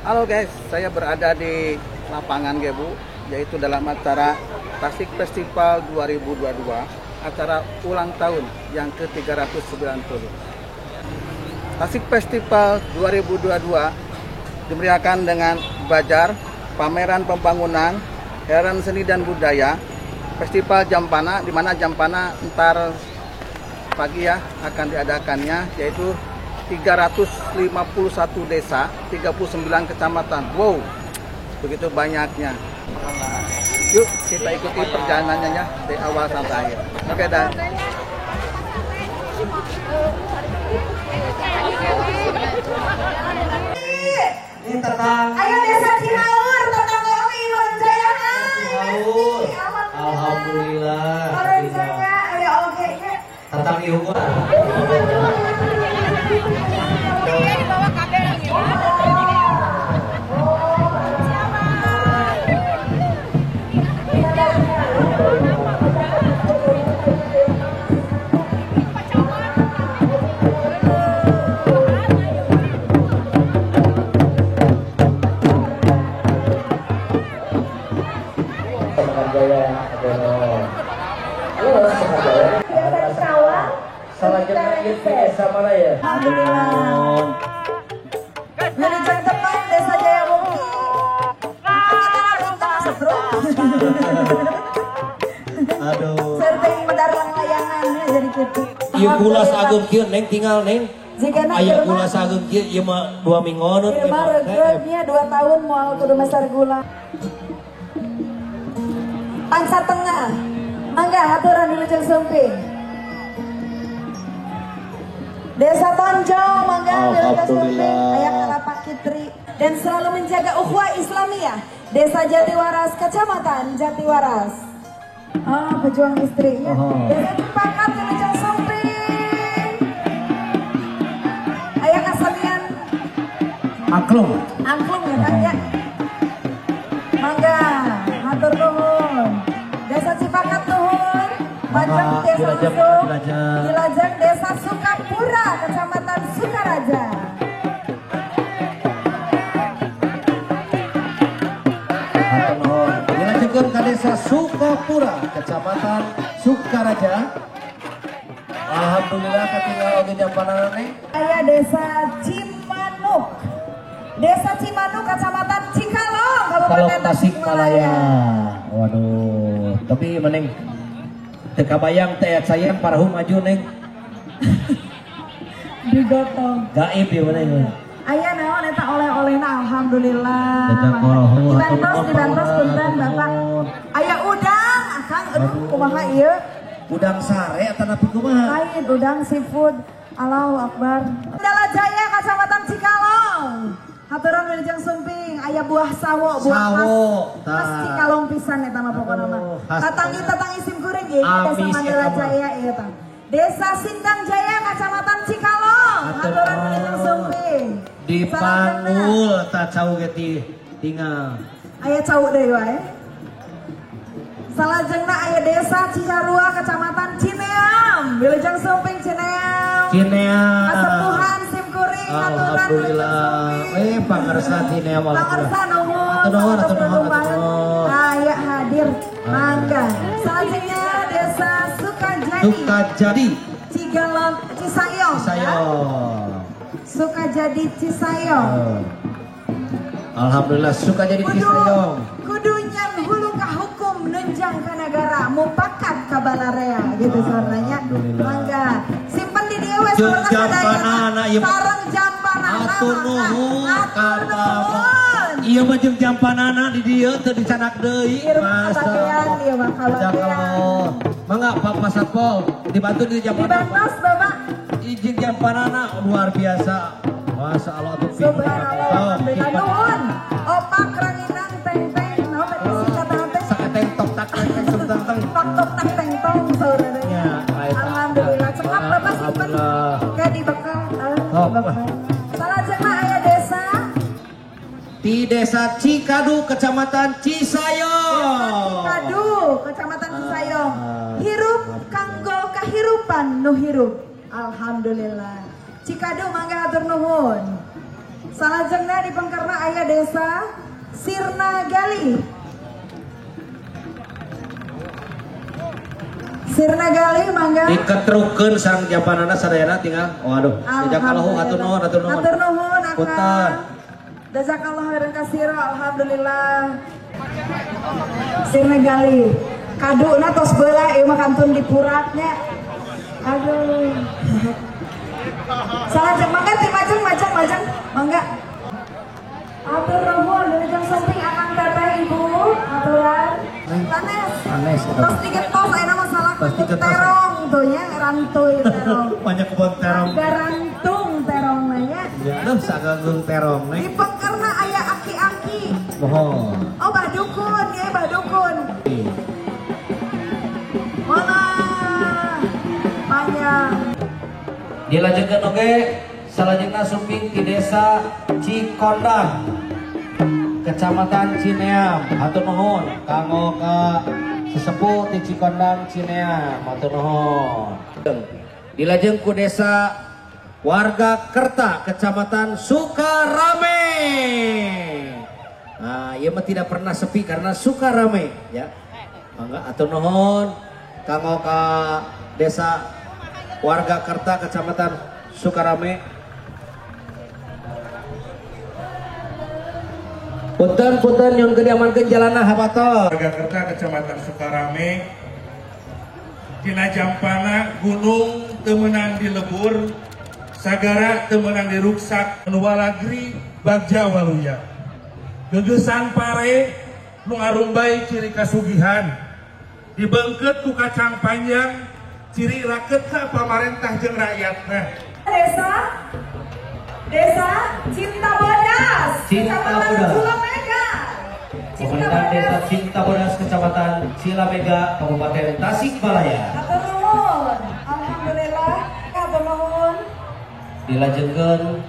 Halo guys, saya berada di lapangan Gebu, yaitu dalam acara Tasik Festival 2022, acara ulang tahun yang ke-390. Tasik Festival 2022 dimeriahkan dengan bajar, pameran pembangunan, heran seni dan budaya, Festival Jampana, di mana Jampana ntar pagi ya akan diadakannya, yaitu 351 desa, 39 kecamatan. Wow, begitu banyaknya. Yuk kita ikuti perjalanannya ya, dari awal sampai akhir. Oke, dan ini tentang ayo Desa Cihaur, tentang Owi Jaya. Cihaur. Alhamdulillah. Jaya, ayo oke. Tentang ibu. Alhamdulillah. Manajer teman Desa Jaya Mukti. Aduh. Sering medarlang layangannya jadi gitu. Ieu gula sageum kieu neng tinggal neng. Aya gula sageum kieu ieu mah 2 mingguan. Ieu mah regeutnya 2 tahun moal kudu mesar gula. Pangsa Tengah. Mangga haturan wilujeng sumping. Desa Tonjong, mangga wilujeng sumping, aya Kalapak Kitri dan selalu menjaga ukhuwah Islamiyah. Desa Jatiwaras, Kecamatan Jatiwaras. Oh, pejuang istrinya. Oh. Desa Cipakat wilujeng sumping. Aya kasenian angklung. Angklung ya Kang ya. Mangga, hatur nuhun. Desa Cipakat nuhun. Bajang Desa Usung, Dilajeng Desa Sukapura, Kecamatan Sukaraja. Dilajengkeun ka Desa Sukapura, Kecamatan Sukaraja. Alhamdulillah katinggal oge jampanana neng. Aya Desa Cimanuk. Desa Cimanuk, Kecamatan Cikalong, Kabupaten Tasikmalaya. Waduh, tapi mending teu kabayang teh saya parahu maju neng. Digotong. Gaib ya neng. Aya naon eta oleh-olehna alhamdulillah. Dibantos dibantos punten Bapak. Aya udang, akang aduh kumaha ieu? Udang sare atanapi kumaha? Lain udang seafood. Allahu Akbar. Mandala Jaya Kecamatan Cikalong. Haturan wilujeng sumping, aya buah sawo, buah sawo, khas Cikalong pisan eta mah pokona mah. Tatangi-tatangi sim kuring ieu Desa Mandala Jaya ieu tah. Desa Sindang Jaya Kecamatan Cikalong, haturan wilujeng sumping. Dipanggul ta cau ge tinggal. Aya cau deui wae. Salajengna aya Desa Cisarua Kecamatan Cineam, wilujeng sumping Cineam. Cineam. Kasepuhan sim kuring haturan wilujeng sumping. Pangersa Cineam Pangersa nuhun. Nuhun. Aya hadir mangga. Salajengna Desa Sukajadi. Sukajadi. Cigalong Cisayong. Cisayong. Sukajadi Cisayong. Alhamdulillah Sukajadi Cisayong. Kudu nyan hulu ka hukum nunjang ka nagara mupakat ka balarea gitu saurnanya. Mangga. Simpen di dieu we saurna sadayana. Sareng jampanana. Atur nuhun ka Bapak. Ieu mah jeung jampanana di dieu teu dicanak deui. Masa ieu mah kabagean. Mangga Bapak Satpol dibantu di jampanana. Dibantos Bapak. Izin jampanana luar biasa. Masya Allah tuh. Subhanallah. Alhamdulillah nuhun. Opak ranginang teng-teng naon tadi singkatan teh? Saeteng tok tak teng teng teng teng. Tok tok tak teng tong saurana. Ya, alhamdulillah cekap Bapak simpen ke di bekal. Salajengna aya desa di Desa Cikadu, Kecamatan Cisayong. Desa Cikadu, Kecamatan Cisayong. Hirup kanggo kahirupan nu hirup. Alhamdulillah. Cikadu mangga hatur nuhun. Salajengna di pengkerna aya Desa Sirnagali. Sirnagali mangga. Diketrukeun sareng japanana sadayana tinggal. Waduh, jazakallahu hatur nuhun hatur nuhun. Hatur nuhun akang. Jazakallahu khairan katsira, alhamdulillah. Sirnagali. Kaduna tos beula ieu mah kantun dipuratnya. Aduh. Salajeng mangga ti majeng majeng majeng mangga. Atur nuhun wilujeng sumping akang teteh ibu aturan. Sanes. Sanes. Tos digetos ayeuna mah salah terong tuh nya rantuy terong. Banyak kebon terong. Garantung terong nya. Duh saganggung terong nih. Di pengkerna aya aki-aki. Mohon. Oh bah dukun, ya bah dukun. Mana panjang. Dilanjutkan oke, salajengna sumping di Desa Cikondang, Kecamatan Cineam. Hatur nuhun kanggo ka sesepuh di Cikondang Cineam. Hatur nuhun. Dilajeng ku Desa Warga Kerta, Kecamatan Sukarame. Nah, ieu mah tidak pernah sepi karena Sukarame ya. Mangga hatur nuhun kanggo ka Desa Warga Kerta, Kecamatan Sukarame. Punten-punten nyun kediamankeun jalana habator. Warga Kerta, Kecamatan Sukarame. Dina jampana gunung teu meunang dilebur, sagara teu meunang diruksak, nu walagri bagja waluya. Gegesan pare nu ngarumbay ciri kasugihan. Dibengket ku kacang panjang ciri raket ka pamarentah jeung rakyatna. Desa Cinta Bodas, Cinta Bodas, Cilamega. Pemerintah Desa Cinta Bodas, Kecamatan Cilamega, Kabupaten Tasikmalaya. Hatur nuhun. Alhamdulillah, hatur nuhun. Dilajengkeun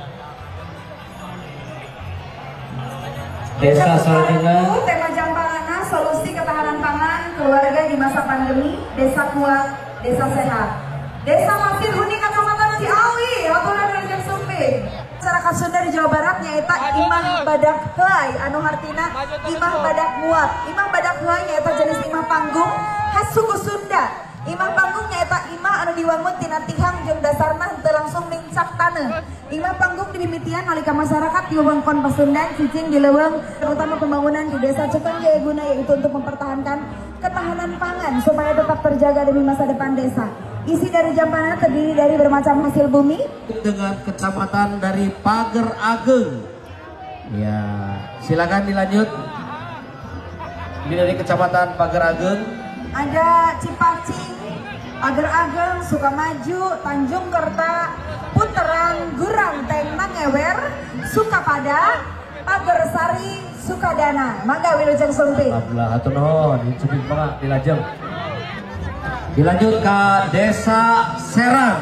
Desa salajengna tema jampana solusi ketahanan pangan keluarga di masa pandemi, desa kuat, desa sehat. Desa Pasir Huni, Kecamatan Ciawi, aturan wilujeng sumping. Masyarakat Sunda di Jawa Barat nyaeta Imah Badak Heai anu hartina Imah Badak Muat. Imah Badak Heai nyaeta jenis imah panggung khas suku Sunda. Imah panggung nyaeta imah anu diwangun tina tihang jeung dasarna henteu langsung mincak taneuh. Imah panggung dimimitian nalika masyarakat di wewengkon Pasundan cicing di leuweung, terutama pembangunan di Desa Ceteng Jayaguna yaitu untuk mempertahankan ketahanan pangan supaya tetap terjaga demi masa depan desa. Isi dari jampana terdiri dari bermacam hasil bumi dengan kecamatan dari Pager Ageng. Ya, silakan dilanjut. Ini dari Kecamatan Pager Ageng. Ada Cipacing, Pager Ageng, Sukamaju, Tanjung Kerta, Puteran, Guranteng, Mangewer, Sukapada, Pagersari, Sukadana. Mangga wilujeng sumping. Alhamdulillah, hatur nuhun, sumping mangga dilajeng. Dilanjut ke Desa Serang,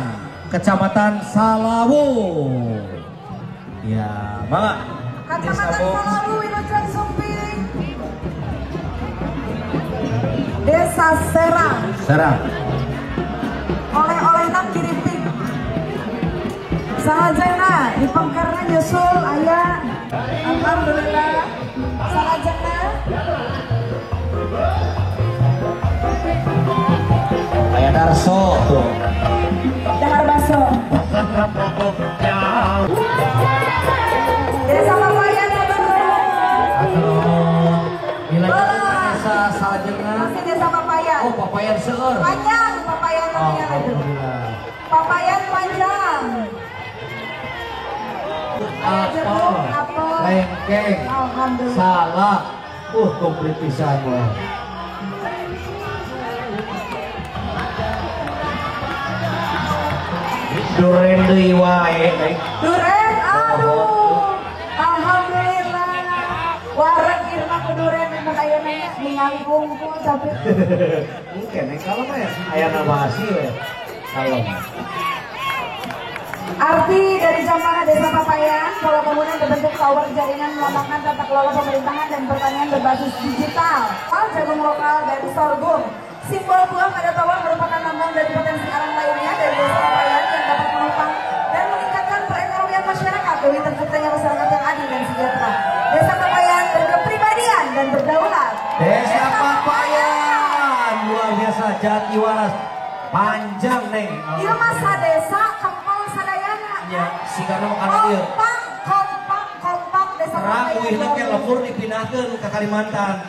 Kecamatan Salawu. Ya, mangga. Kecamatan Salawu wilujeng sumping. Desa Serang. Serang. Oleh-olehna kiripik. Salajengna di pengkerna nyusul aya. Alhamdulillah. Salajengna aya Darso tuh. Dahar baso. Desa Papayan Aduh. Desa salajengna. Masih Desa Papayan. Oh, Papayan seueur. Panjang Papayan Alhamdulillah. Papayan panjang. Apel, lengkeng, salak. Komplit pisan mah. Duren deui wae, Duren, aduh. Alhamdulillah. Wareg ieu mah ku duren memang ayeuna ningali wungkul tapi mungkin neng kalem ya. Aya nama sih we. Kalem. Arti dari Jampana Desa Papayan, pola bangunan berbentuk tower jaringan melambangkan tata kelola pemerintahan dan pertanian berbasis digital, jagung lokal dan sorghum. Simbol buah pada tower merupakan lambang dari potensi alam lainnya dari Desa Papayan yang dapat menopang dan meningkatkan perekonomian masyarakat demi terciptanya masyarakat yang Jatiwaras. Panjang neng. Ieu mah sadesa kempol sadayana. Ya, sigana kana ieu. Kompak, kompak, kompak desa. Terang uihna ke lembur dipindahkeun ka Kalimantan.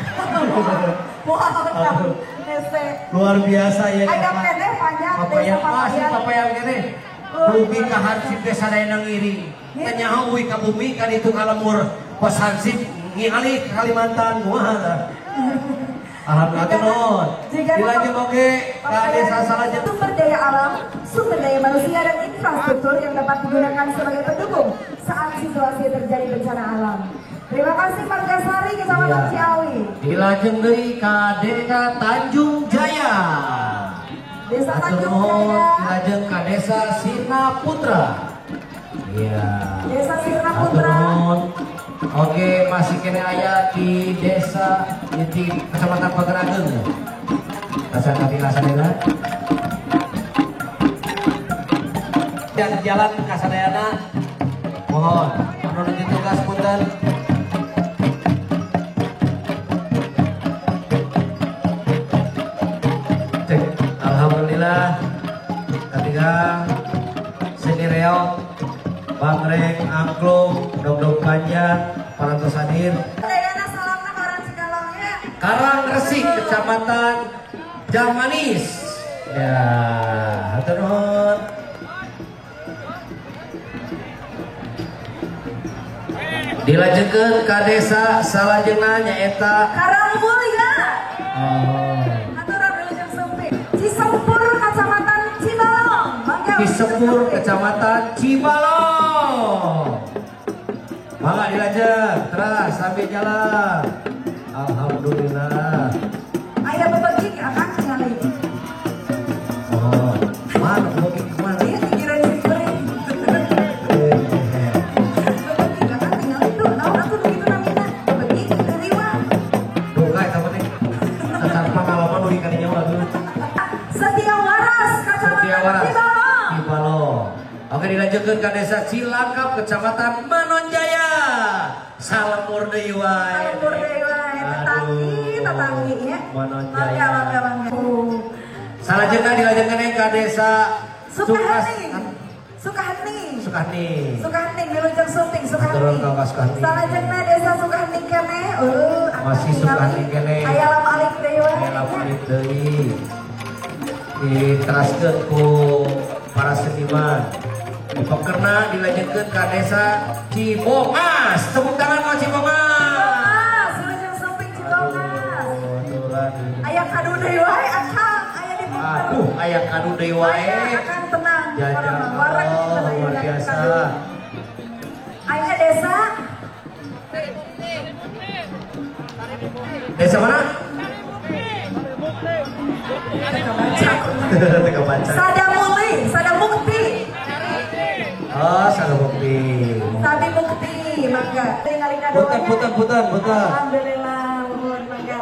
Wah, hese. Luar biasa ya. Aya keneh panjang desa Papayan. Papayan keneh. Bumi ka hansip desa sadayana ngiring. Teu nyaho uih ka bumi ka ditu ka lembur. Pos hansip ngialih ka Kalimantan moal. Alhamdulillah nuhun. Dilajeng oge ka desa salajeng. Sumber daya alam, sumber daya manusia dan infrastruktur yang dapat digunakan sebagai pendukung saat situasi terjadi bencana alam. Terima kasih Margasari, Kecamatan Ciawi. Dilajeng deui ka Desa Tanjung Jaya. Desa Tanjung Jaya. Dilajeng ka Desa Sirna Putra. Iya. Desa Sirna Putra. Oke, masih kene aya di desa di Kecamatan Pagerageung. Rasa kami lasanana. Dan jalan kasadayana mohon anu nuju tugas punten. Cek, alhamdulillah ketika seni reog bangreng, angklung, dog-dog panjang, parantos hadir. Karang Resik, Kecamatan Jamanis. Ya, hatur nuhun. Dilajengkeun ka desa salajengna nyaeta Karang Mulya. Oh. Hatur wilujeng sumping. Cisempur, Kecamatan Cibalong. Mangga. Cisempur, Kecamatan Cibalong. Mangga dilajeng, terus sambil jalan. Alhamdulillah. Aya bebegik akan tingali. Oh, mana bebegik kemana? Iya, pikiran sih. Bebegik akan tingali tuh, naon atuh begitu namina? Bebegik riwa. Duka eta mah teh. Sacan pangalaman dugi ka dinya mah atuh. Setia Waras, Kecamatan Cibalong. Cibalong. Oke, dilanjutkan ke Desa Cilangkap, Kecamatan Manonjaya. Salamur deui wae. Salamur deui wae, tetangi, tetangi ya. Manonjaya. Mangga, mangga, mangga. Salajengna dilajengkeun ka Desa Sukahani. Sukahani. Sukahani. Sukahani wilujeng sumping Sukahani. Turun ka Sukahani. Salajengna Desa Sukahani keneh, masih Sukahani keneh. Aya lama alik deui wae. Aya lama alik deui. Diteraskeun ku para seniman. Dipekerna dilajengkeun ka Desa Cibongas. Tepuk tangan buat Cibongas. Cibongas, wilujeng sumping Cibongas. Aya kadu deui wae akang, aya di Aduh, aya kadu deui wae. Akang tenang. Jajan luar biasa. Aya desa. Desa mana? Sadamuli, Sadamukti. Oh, Sadamukti. Sadamukti, mangga. Putar, putar, putar, putar. Alhamdulillah, mohon mangga.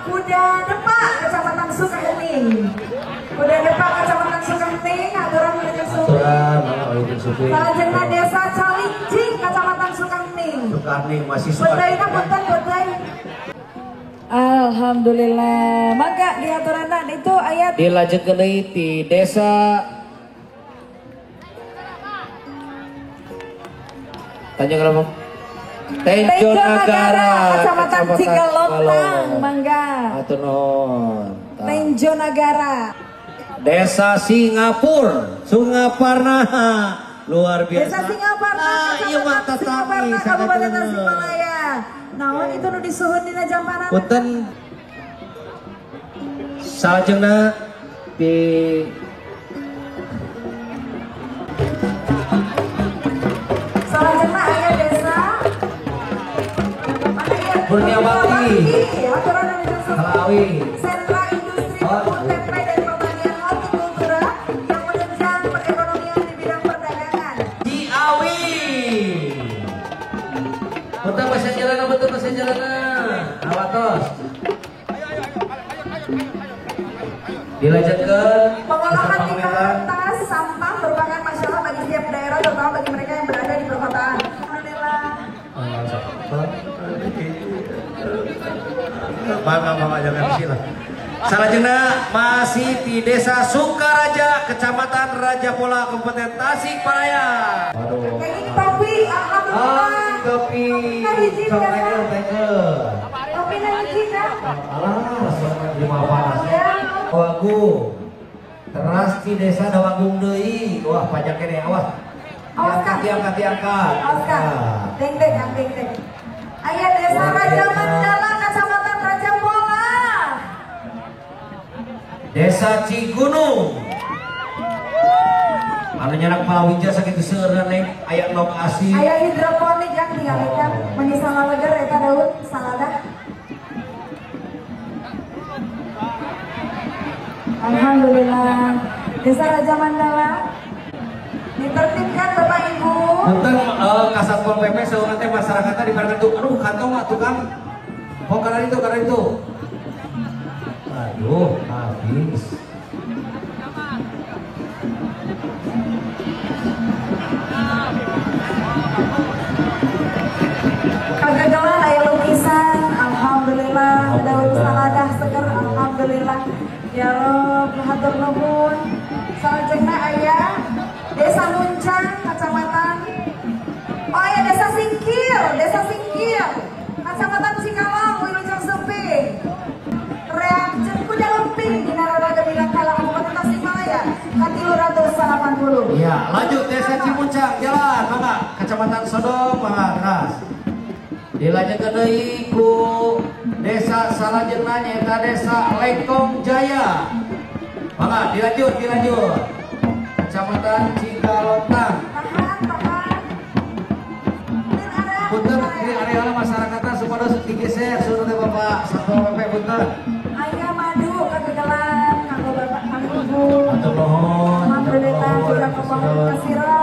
Kuda Depak, Kecamatan Sukahening. Kuda Depak, Kecamatan Sukahening, aturan wilujeng sumping. Aturan wilujeng sumping. Salajengna Desa Calincing, Kecamatan Sukahening. Sukahening masih Sukahening. Punten, punten. Alhamdulillah. Mangga diaturanan itu ayat dilajengkeun deui ti desa Tanjung Rambang. Tenjo Nagara, Kecamatan Cigalontang, mangga. Hatur nuhun. Tenjo Nagara. Desa Singapura, Sungaparna. Luar biasa. Desa Singaparna, Kecamatan Singaparna, Kabupaten Tasikmalaya. Naon itu nu disuhun dina jampanan. Punten. Salajengna di salajengna aya desa Kurnia Bakti, Kalawi, Sentra Industri Bubur Tempe dan Pertanian Hortikultura yang menunjang perekonomian di bidang perdagangan. Ciawi. Punten bahasa jalana, betul bahasa jalana. Awatos. Dilanjutkan pengolahan limbah tas sampah merupakan masalah bagi setiap daerah, terutama bagi mereka yang berada di perkotaan. Alhamdulillah. Bangga bangga jangan MC lah. Salajengna masih di Desa Sukaraja, Kecamatan Rajapolah, Kabupaten Tasikmalaya. Aduh. Kayak gini topi, alhamdulillah. Topi. Topi hiji kan? Alah, lima panas. Wagu. Teras di Desa Dawagung deui. Wah, panjang keneh awas. Awas Kang. Diangkat, diangkat. Awas Kang. Deng deng, Kang, deng deng. Aya Desa Raja Mandala, Kecamatan Rajapolah. Desa Cigunung. Anu nyanak palawija sakitu seueurna neng aya nok asi. Aya hidroponik kan tinggal ikan meni salaleger eta daun salada. Alhamdulillah. Desa Raja Mandala ditertibkan Bapak Ibu. Punten ka Satpol PP saurna teh masyarakatna dibarengkeun tuh. Aduh kantong atuh Kang. Oh karena itu, karena itu. Aduh, habis. Kagagalan aya lukisan, alhamdulillah, daun saladah seger, alhamdulillah. Ya Rob, hatur nuhun. Salajengna aya Desa Muncang, Kecamatan. Oh aya Desa Singkir, Desa Singkir, Kecamatan Cikalong, Wilujeng Sumping. Reak jeung kuda lumping di Nararaga Bilangkala, Kabupaten Tasikmalaya, ka 380. Iya, lanjut Desa Cimuncang, jalan, mangga, Kecamatan Sodong, mangga, keras. Dilanjutkeun deui ku desa salajengna nyaeta Desa Lengkong Jaya. Mangga, dilanjut, dilanjut. Kecamatan Cigalontang. Tahan, tahan. Punten di areal masyarakatna supados digeser suruh teh Bapak Satpol PP punten. Aya madu kagegelan kanggo Bapak kanggo Ibu. Hatur nuhun. Alhamdulillah kurang kebohongan kasiro.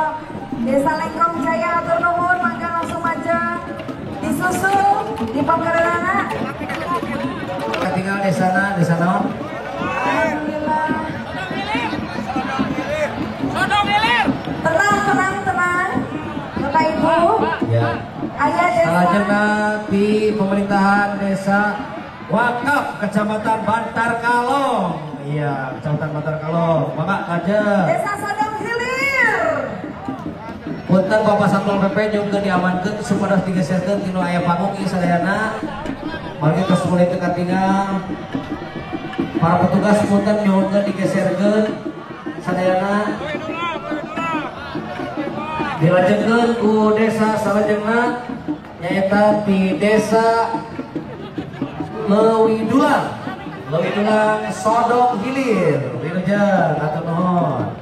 Desa Lengkong Jaya hatur nuhun, mangga langsung aja disusul di pangkalanana. Tinggal desana, desa naon? Alhamdulillah. Tenang, tenang, tenang. Bapak Ibu. Ya. Ayah desa. Salajengna di pemerintahan Desa Wakaf, Kecamatan Bantar Kalong. Iya, Kecamatan Bantar Kalong. Mangga lajeng. Desa Sodong Hilir. Punten Bapak Satpol PP nyungkeun diamankeun supados digeserkeun tinu aya panggung ieu sadayana. Margi tos mulai teu katingal. Para petugas punten nyuhunkeun digeserkeun sadayana. Dilajengkeun ku desa salajengna nyaeta di Desa Leuwidulang. Leuwidulang Sodong Hilir. Wilujeng hatur nuhun.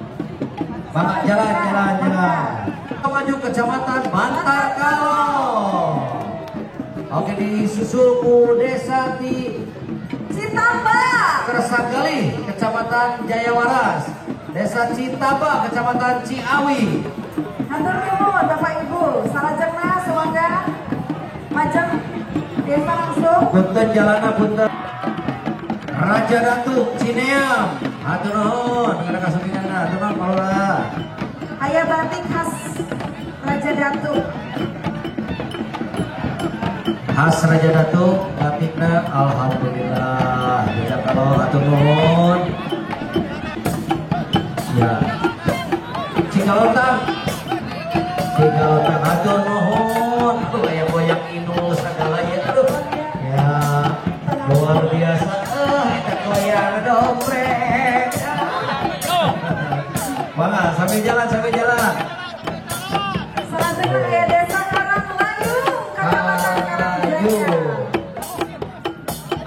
Mangga jalan jalan jalan. Maju Kecamatan Bantar Kalong. Oke, disusul ku desa di Citamba, Kersagali, Kecamatan Jayawaras. Desa Citamba, Kecamatan Ciawi. Hatur nuhun Bapak Ibu, salajengna semoga majeng desa langsung. Punten jalana punten. Raja Datu Cineam. Hatur nuhun kana kasumpinganna, hatur nuhun palura. Aya batik khas Raja Datu. Khas Raja Datu batikna alhamdulillah. Jazakallah hatur nuhun. Ya. Cikalontang. Cikalontang hatur nuhun. Aduh aya goyang inul segala ya. Aduh. Ya. Luar biasa. Eta goyang dombrek. Mangga sambil jalan, sambil jalan. Selanjutnya aya Desa Karanglayung, Kecamatan Karangjaya.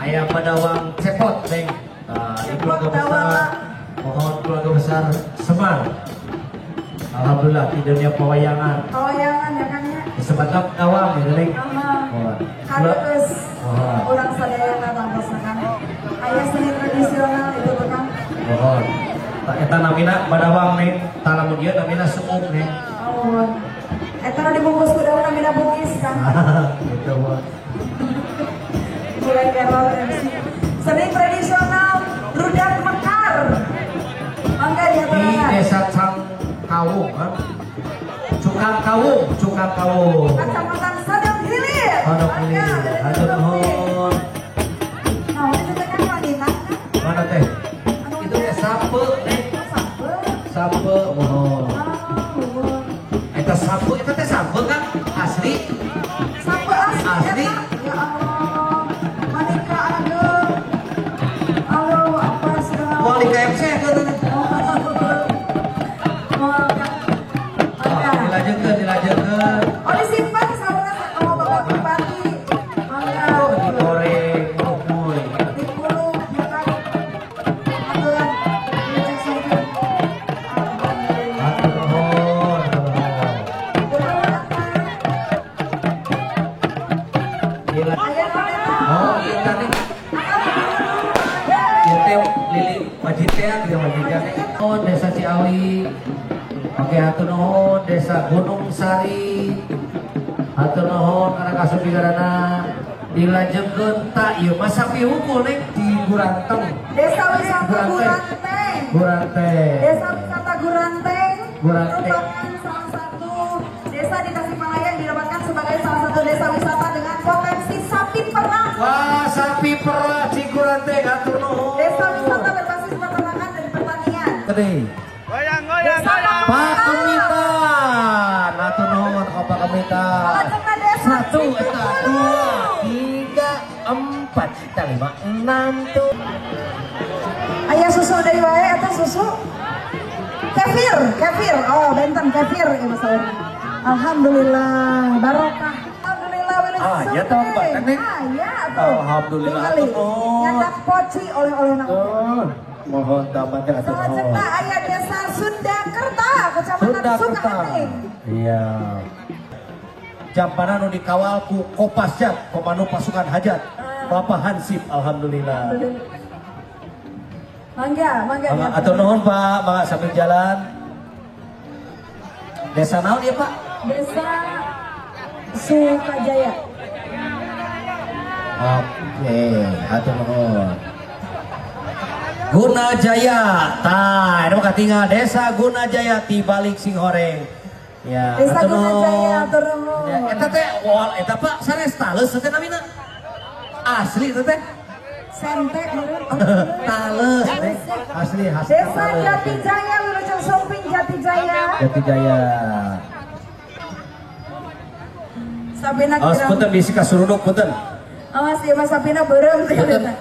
Aya Padawang Cepot, Neng. Nah, ibu keluarga besar, mohon keluarga besar Semar. Alhamdulillah di dunia pewayangan. Pewayangan ya Kang ya. Sebatang dawang ya Neng. Harus orang sadayana tangtos Kang. Aya seni tradisional itu Kang. Mohon. Eta namina Badawang nih, talamun ieu namina suuk nih. Oh. Eta nu dibungkus ku daun namina bugis Kang. Gitu mah. Mulai error MC. Seni tradisional Rudat Mekar. Mangga diaturkeun. Di Desa Cangkawung, kan? Cukang Kawung, Cukang Kawung. Kecamatan Sodong Hilir. Sodong Hilir. Hatur nuhun. Desa Gunung Sari. Hatur nuhun kana kasumpinganana dilajengkeun ta ieu mah sapi hungkul ning di Guranteng. Desa wisata Guranteng. Guranteng. Desa wisata Guranteng Guranteng merupakan salah satu desa di Tasikmalaya yang dinobatkan sebagai salah satu desa wisata dengan potensi sapi perah. Wah, sapi perah Ciguranteng hatur nuhun. Desa wisata berbasis peternakan dan pertanian. Gede. Goyang, goyang, goyang. Pak Kemitan, hatur nuhun ka Pak Kemitan. 1, 2, 3, 4, 5, 6 tuh. Ayah susu dari wae atau susu? Kefir, kefir. Oh, benten kefir ya Mas Aur. Alhamdulillah, barokah. Alhamdulillah wilujeng. Ah, ya toh Pak Nenek. Ah, ya tuh. Alhamdulillah. Nyandak poci oleh-oleh nak. Mohon tambah teh hatur nuhun. Selanjutnya aya Desa Sunda Kerta, Kecamatan Sukahening. Iya. Jampana nu dikawal ku Kopasjat, Komando Pasukan Hajat. Bapak Hansip, alhamdulillah. Mangga, mangga. Atur nuhun Pak, mangga sambil jalan. Desa naon ya Pak? Desa Sukajaya. Oke, atur nuhun. Gunajaya, tah, ini mah katinggal Desa Gunajaya tibalik Singhoreng. Ya, Desa Gunajaya atur nuhun. Ya, eta teh wal eta Pak sanes tales teh namina. Asli teh teh. Sente meureun. Tales teh. Asli asli. Desa Jatijaya wilujeng sumping Jatijaya. Jatijaya. Sabina oh, punten bisi kasuruduk punten. Awas ieu mah Sabina beureum teh.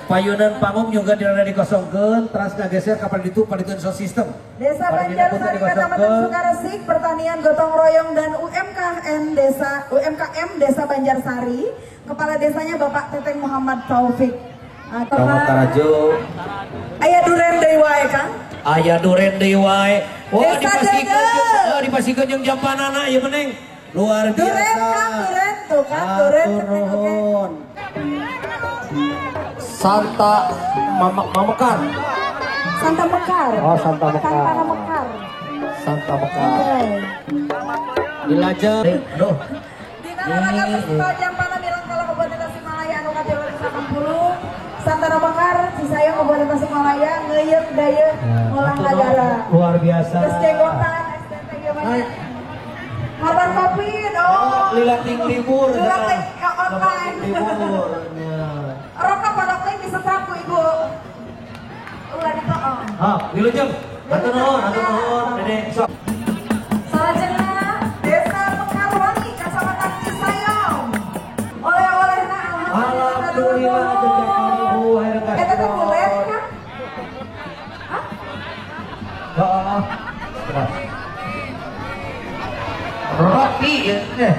Payunan panggung juga dirana dikosongkeun teras ngageser ka paditu padituan sound system. Desa Banjarsari Kecamatan Sukaresik, pertanian gotong royong dan UMKM Desa Banjarsari. Kepala desanya Bapak Teteng Muhammad Taufik. Karajo. Aya duren deui wae Kang. Aya duren deui wae. Wah dipasikeun, dipasikeun jeung jampanana ieu meneng. Luar biasa. Duren Kang, duren tuh kan, duren nuhun. Santa Mamekar. Santa Mekar. Oh, Santa Mekar. Santa Mekar. Santa Mekar. Dilajeng. Aduh. Dina raraga Festival Jampana Milangkala Kabupaten Tasikmalaya anu ka-380. Santa Mekar Cisayong Kabupaten Tasikmalaya ngeuyeuk dayeuk ngolah nagara. Luar biasa. Terus jenggotan STT banyak. Korban Covid, oh. Lilating libur. Lilating online. Libur. Rokok padokling disetrap ku ibu. Ulah ditoong. Ah, wilujeng. Hatur nuhun, hatur nuhun. Dede, sok. Salajengna Desa Mekarwangi, Kecamatan Cisayong. Oleh-olehna alhamdulillah alhamdulillah. Eta teh bulet kan? Hah? Heeh. Roti ya.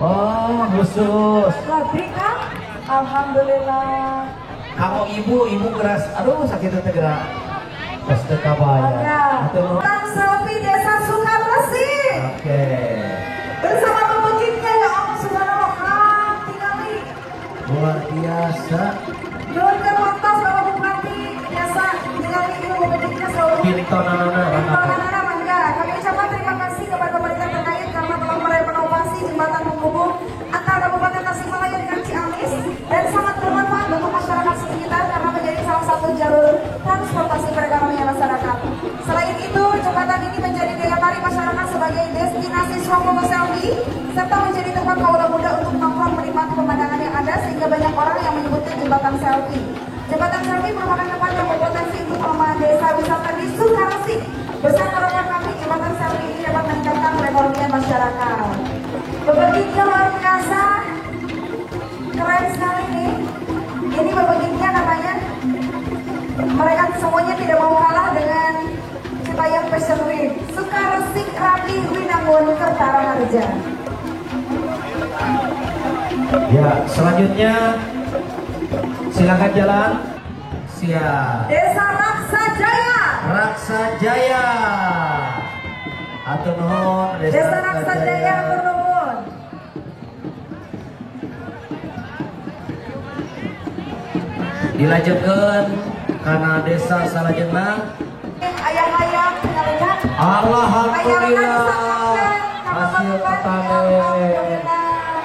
Oh, khusus. Roti kan? Alhamdulillah. Kamu ibu, ibu keras. Aduh, sakit teh gerak. Terus teh kabaya. Tentang selfie Desa Sukaresik. Oke. Bersama pemekiknya ya Allah Subhanahu wa taala tingali. Luar biasa. Nuhunkeun waktu Bapak Bupati Desa tingali ieu pemekiknya selalu. Pintonanana. Pintonanana mangga. Kami ucapkan terima kasih kepada pemerintah terkait karena telah merenovasi jembatan penghubung antara Kabupaten Tasikmalaya dengan Ciamis dan sangat bermanfaat untuk masyarakat sekitar karena menjadi salah satu jalur transportasi perekonomian masyarakat. Selain itu, jembatan ini menjadi daya tarik masyarakat sebagai destinasi swafoto selfie serta menjadi tempat kaula muda untuk nongkrong menikmati pemandangan yang ada sehingga banyak orang yang menyebutnya jembatan selfie. Jembatan selfie merupakan tempat yang berpotensi untuk pengembangan desa wisata di Sukaresik. Besar harapan kami jembatan selfie ini dapat meningkatkan perekonomian masyarakat. Bebegiknya luar biasa, keren sekali nih. Ini bebegiknya katanya mereka semuanya tidak mau kalah dengan Citayam Fashion Week. Sukaresik Rapi Winangun Kertaraharja. Ya, selanjutnya silakan jalan. Siap. Desa Raksa Jaya. Raksa Jaya. Hatur nuhun Desa Raksa Jaya hatur nuhun. Dilanjutkan karena desa salajengna. Ayah-ayah tinggalnya. Alhamdulillah.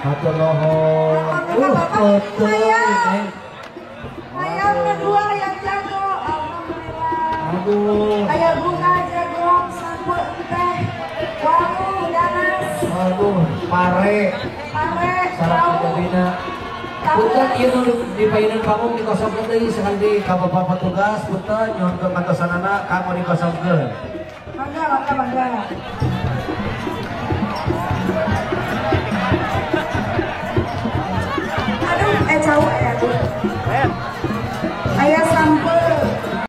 Hatur nuhun. Alhamdulillah, Bapak. Betul. Hayam. Neng. Hayam kedua yang jago. Alhamdulillah. Aduh. Aya bunga jago, sampeu teh, walu, danas, Aduh, pare. Pare, Sareng tahu. kajabina. Punten ieu nu di payunan panggung dikosongkeun deui sekali deui ka bapak petugas, punten nyuhunkeun bantosanana kanggo dikosongkeun. Mangga, mangga, mangga.